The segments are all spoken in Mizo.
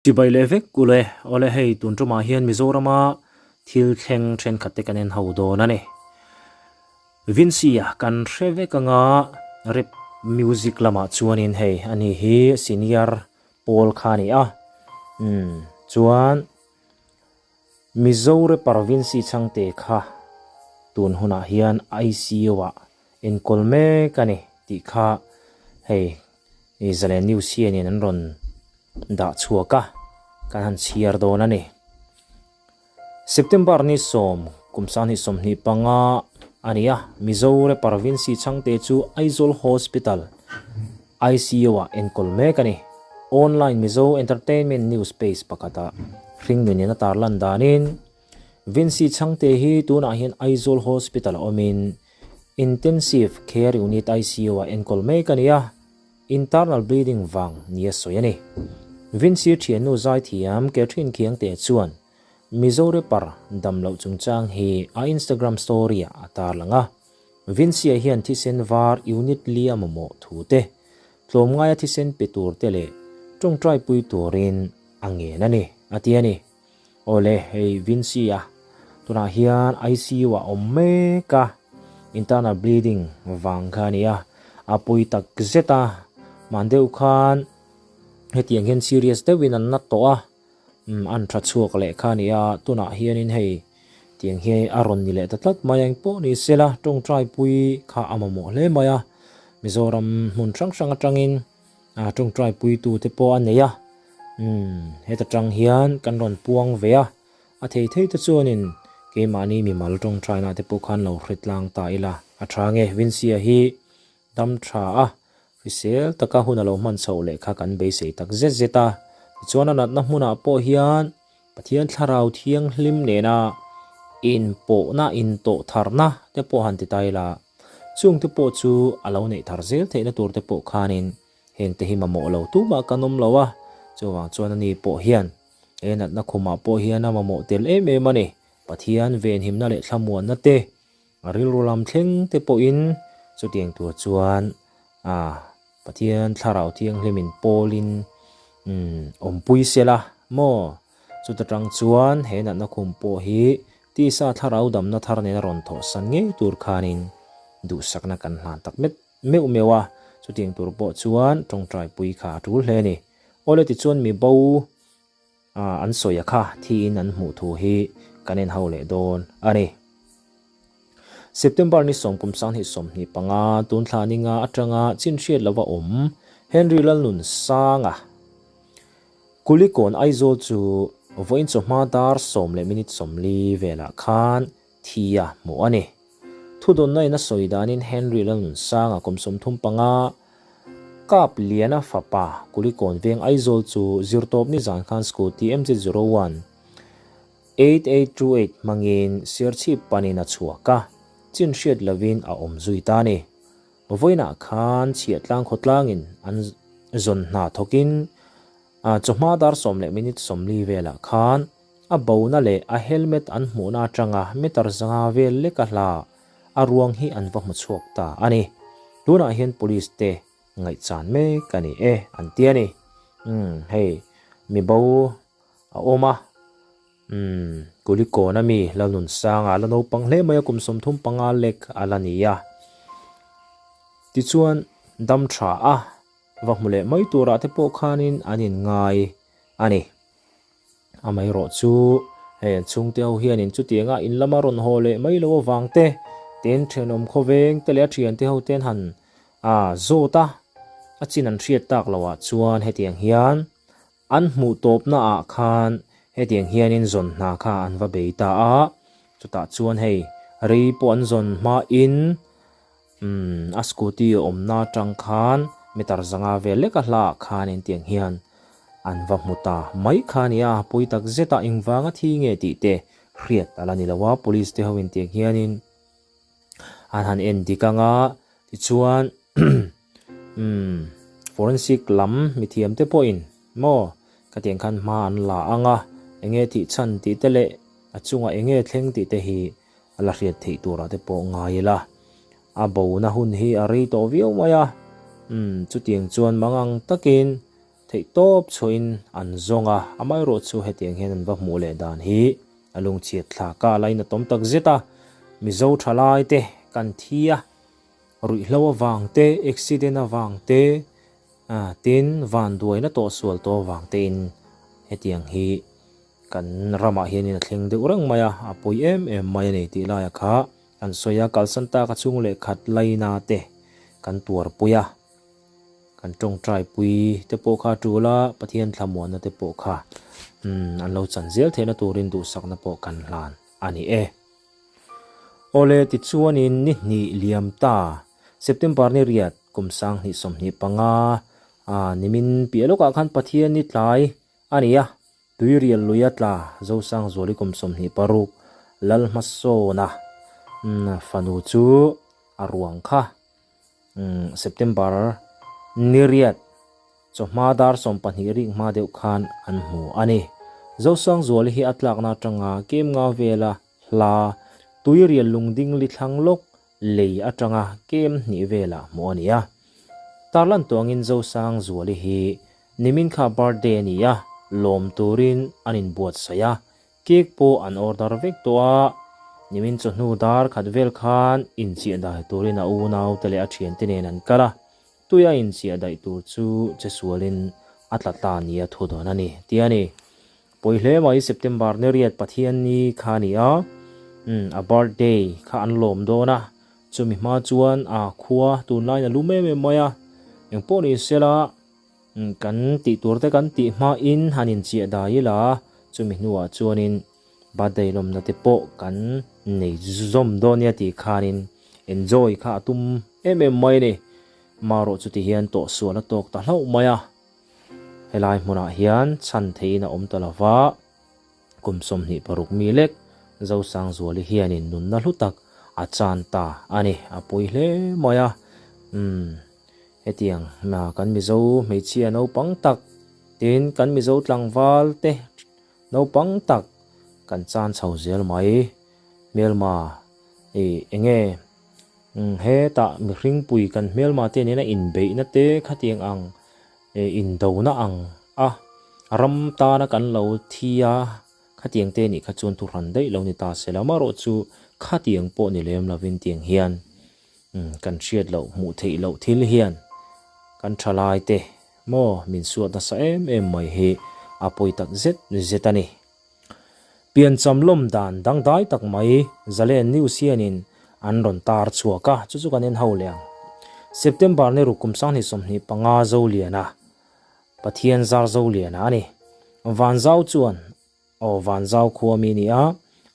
Chibai leh vek u le, awle hei tun tumah hian Mizorama thil thleng thenkhat te kan en ho dawn a ni. Vincy-a kan hre vek anga rap music lamah chuanin hei ani hi senior pawl kha a ni a, umm chuan Mizo rapper Vincy Chhangte kha tun hunah hian ICU ah enkawl mek a ni tih kha hei Zalen News hianin an rawn dah chhuak a, kan han chhiar dawn a ni. September ni sawm kum 2025 a ni a, Mizo rapper Vincy Chhangte chu Aizawl Hospital ICU ah enkawl mek a ni. Online Mizo Entertainment News page pakhatah hringnunin a tarlan danin Vincy Chhangte hi tunah hian Aizawl Hospital a awmin Intensive Care Unit ICU ah enkawl mek a ni a, internal bleeding vang nia sawi a ni. Vincy thiannu zaithiam Catherine Khiangte chuan Mizo rapper dam loh chungchang hi a Instagram story ah a tarlang a. Vincy-a hian thisen var unit li a mamawh thu te, tlawmngaia thisen pe tur te leh tawngtai pui turin a ngen a ni, a ti a ni. Awle, hei Vincy-a tunah hian ICU ah awm mek a, internal bleeding vang kha a ni a, a pawi tak zet a, hman deuh khan hetiang hian serious deuhin an na tawh a, umm an tha chhuak leh kha a ni a, tunah hianin hei tiang hi a rawn ni leh ta tlat mai a, engpawh ni sela tawngtai pui kha a mamawh hle mai a, Mizoram hmun hrang hrang atangin. A tawngtai puitu te pawh a nei a, umm heta tang hian kan rawn puang ve a, a thei thei te chuanin keimahni mimal tawngtaina te pawh khan lo hre tlang ta ila a tha nge Vincy-a hi dam tha a, hrisel taka hun a lo hman chhoh leh kha kan beisei tak zet zet a, tichuan a natna hmunah pawh hian Pathian thlarau thianghlim nena inpawhna, intawhtharna te pawh han ti ta ila, chungte pawh chu a lo neih thar zel theihna tur te pawh khanin hengte hi mamawh lo tumah kan awm lo a, chuvang chuan ani pawh hian he natna khumah pawh hian a mamawh tel em em a ni. Pathian venhimna leh thlamuanna te, a rilru lam thleng te pawhin chutiang tur chuan a Pathian thlarau thianghlimin pawlin awmpui sela maw? Chuta tang chuan he natna khum pawh hi tisa thlarau damna thar nena rawn thawhsan ngei tur khanin duhsakna kan hlan tak met meuh meuh a, chutiang tur pawh chuan tawngtai pui kha a tul hle a ni. Awle tichuan mi bo an sawi a kha thiin an hmuh thu hi kan en ho leh dawn a ni. September ni 10 2025 tun thla ninga atanga chin hriat lova awm Henry Lalnunsanga Kulikawn Aizawl chu vawiin chawhma dar 10 leh minute 40 velah khan thi a hmuh a ni. Thudawnna in a sawi danin Henry Lalnunsanga kum 35 Kap Liana fapa Kulikawn veng Aizawl chu zirtawp nizan khan scooty MZ 01 8828 hmangin Serchhip panin a chhuak a, chin hriat lovin a awm zui ta a ni. Vawiinah khan chhiahtlang khawtlangin an zawn hna thawkin chawhma dar 10 leh minute 40 velah khan a bona leh a helmet an hmuhna atanga meter 500 vel leka hla a ruang hi an va hmu chhuak ta a ni. Tunah hian police te ngaihchan mek a ni e an ti a ni. Umm hei mi bo a awm a, umm Kulikawn a mi Lalnunsanga a la naupang hle mai a kum 35 lek a la ni a. Tichuan dam tha a va hmu leh mai turah te pawh khanin an inngai a ni. Amaherawhchu hei an chhungte ho hianin chutianga in lama rawn haw leh mai lo avang te, tin thenawm khawveng te leh a thiante ho ten han a zawt a, a chin an hriat tak loah chuan hetiang hian an hmuh tawpna ah khan hetiang hianin zawn hna kha an va bei ta a, chutah chuan hei rei pawh an zawn hmain Umm, a scooty awmna atang khan meter 500 vel lek a hla ah khan entiang hian an va hmu ta mai kha a nia, pawi tak zet a engvang a thi nge tih te hriat a la ni lo a, police te ho intiang hianin an han en dik ang a, tichuan umm forensic lam mithiam te pawhin maw khatiang khan hma an la ang a, enge thih chhan tih te leh a chungah enge thleng tih te hi A la hriat theih turah te pawh ngai ila, a bona hun hi a rei tawh viau mai a, umm chutiang chuan mangang takin Theihtawp chhuahin an zawng a, amaherawh chu hetiang hian an va hmuh leh dan hi a lungchhiat thlak a, a lainatawm tak zet a. Mizo thalai te kan thi a, ruihhlo avang te, accident avang te, tin vanduaina tawhsual tawh avang tein hetiang hi kan ramah hianin a thleng deuh reng mai a, a pawi em em mai a ni tih laia kha kan sawi a, kalsan taka chhung leh khat laina te kan tuarpui a. Kan tawngtai pui te pawh kha a tul a, Pathian thlamuanna te pawh kha an lo chan zel theihna turin duhsakna pawh kan hlan a ni e. Awle tichuanin ni hnih liam ta, September ni riat kum 2025 a nimin piah lawkah khan Pathian ni tlai a ni a, Tuirial lui a tla Zosangzuali kum 26 Lalhmasawna fanu chu a ruang kha. September ni riat chawhma dar 20 rik hma deuh khan an hmu a ni. Zosangzuali hi a tlakna atanga kem nga vela hla Tuirial lungding li thlang lawk lei atanga kem hnih velah hmuh a ni a. Tarlan tuangin Zosangzuali hi nimin kha birthday a ni a, lawm turin an inbuatsaih a, Cake pawh an order vek tawh a, nimin chawhnu dar khat vel khan inchiah dai turin a unau te leh a thiante nen an kal a, tuia inchiah daih tur chu che sualin a tla ta nia thu dawn a ni, tih a ni. Pawi hle mai September ni riat Pathianni kha a ni a, umm a birthday kha an lawm dawn a, chumi hma chuan a khua tunlaiin a lum em em mai a, engpawh ni sela, Kan tih tur te kan tih hmain han inchiah dai ila, chumi hnuah chuanin birthday lawmna te pawh kan nei zawm dawn nia tih khanin enjoy kha a tum em em mai a ni. Marawh chuti hian tawhsual a tawk ta hlauh mai a, helai hmunah hian chhan theihin a awm ta lo va, kum 26 mi lek Zosangzuali hianin nunna hlu tak a chan ta a ni, a pawi hle mai a. Umm. Hetiang na kan Mizo hmeichhia naupang tak tin kan Mizo tlangval te naupang tak kan chan chho zel mai. Hmelma ih enge hetah mihringpui kan hmelma te nena inbeihna te khatiang ang ih indona ang a ram tana kan lo thi a khatiang te nih kha chuan thuhran daih lo ni ta se la amaherawh chu khatiang pawh ni lem lovin tiang hian Kan hriat loh, hmuh theih loh thil hian kan thalai te maw min suat nasa em em mai hi a pawi tak zet zet a ni. Piancham lawm dan dangdai tak mai Zalen News hianin an rawn tar chhuak a, chu chu kan en ho leh ang. September ni ruk kum 2025 Zoliana, Pathian zar Zoliana a ni. Vanzau chuan Aw Vanzau khua mi ni a,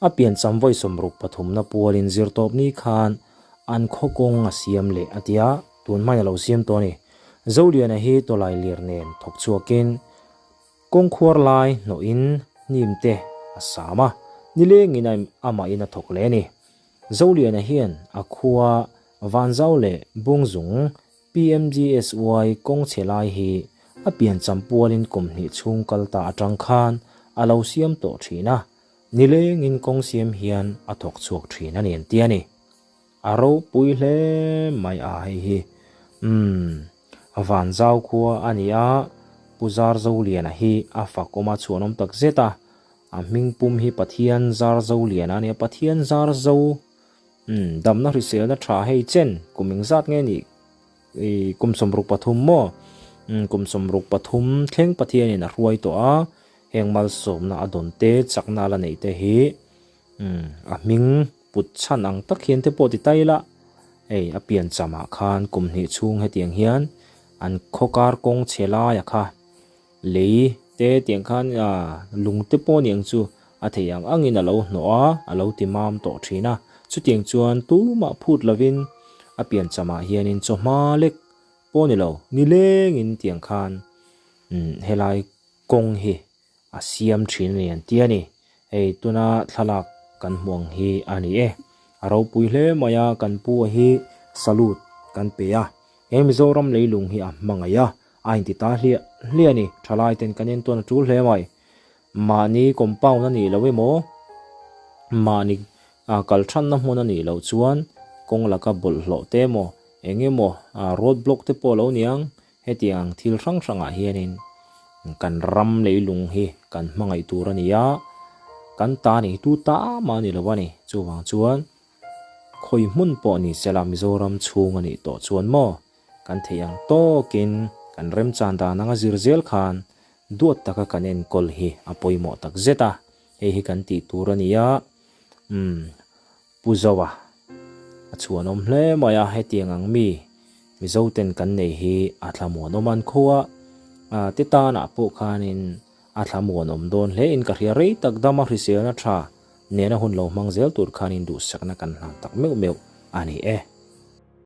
a piancham vawi 63 na pualin zirtawp ni khan an khaw kawng a siam leh a tia, tun hmain a lo siam tawh a ni. Zoliana hi tawlai lir nen thawk chhuakin kawng khuar lai hnawhin hnim te a sam a, nilengin amahin a thawk leh a ni. Zoliana hian a khua Vanzau leh Bungzung PMGSY kawng chhe lai hi a piancham pualin kum hnih chhung kal ta atang khan a lo siam tawh thin a, nilengin kawng siam hian a thawk chhuak thin a ni an ti a ni. A ropui hle mai a hei hi. Umm, a Vanzau khua a ni a, Pu Zarzoliana hi a fakawm a chhuanawm tak zet a, a hming pum hi Pathian Zarzoliana a ni a, Pathian Zarzo Umm, damna hriselna tha hei chen, kum engzat nge nih? I kum 63 maw? Umm, kum 63 thleng Pathianin a hruai tawh a, heng malsawmna a dawn te, chakna a la neih te hi, umm, a hming put chhan ang tak hian te pawh ti ta ila, hei a pianchamah khan kum hnih chhung hetiang hian an khawkar kawng chhe laia kha, Lei te tiang khan lung te pawh niang chu a thei ang angin a lo hnawh a, a lo ti mam tawh thin a. Chutiang chuan tumah phut lovin a pianchamah hianin chawhma lek pawh ni lo, nilengin tiang khan helai kawng hi a siam thin a ni an ti a ni. Hei tuna thlalak kan hmuh ang hi a ni e. A ropui hle mai a, kan pu a hi salute kan pe a. He Mizoram leilung hi a hmangaih a, a inti ta hliah hliah a ni. Thalai ten kan entuan a tul hle mai. Mahni compound a nih loh emaw, mahni kal thanna hmun a nih loh chuan kawng laka bawlhhlawh te emaw, eng emaw road block te pawh a lo niang, hetiang thil hrang hrangah hianin. Kan ram leilung hi kan hmangaih tur a ni a, kan ta nih tu ta mah a ni lo a ni. Chuvang chuan khawi hmun pawh ni sela Mizoram chhung a nih tawh chuan maw kan theih ang tawkin kan remchan dan anga zir zel khan duat taka kan enkawl hi a pawimawh tak zet a, hei hi kan tih tur a ni a, umm. Pu Zoa a chhuanawm hle mai a, hetiang ang mi Mizoten kan nei hi a thlamuanawm an khua a, te tanah pawh khanin a thlamuanawm dawn hle in ka hria rei tak dama hriselna tha nena hun lo hmang zel tur khanin duhsakna kan hlan tak meuh meuh a ni e.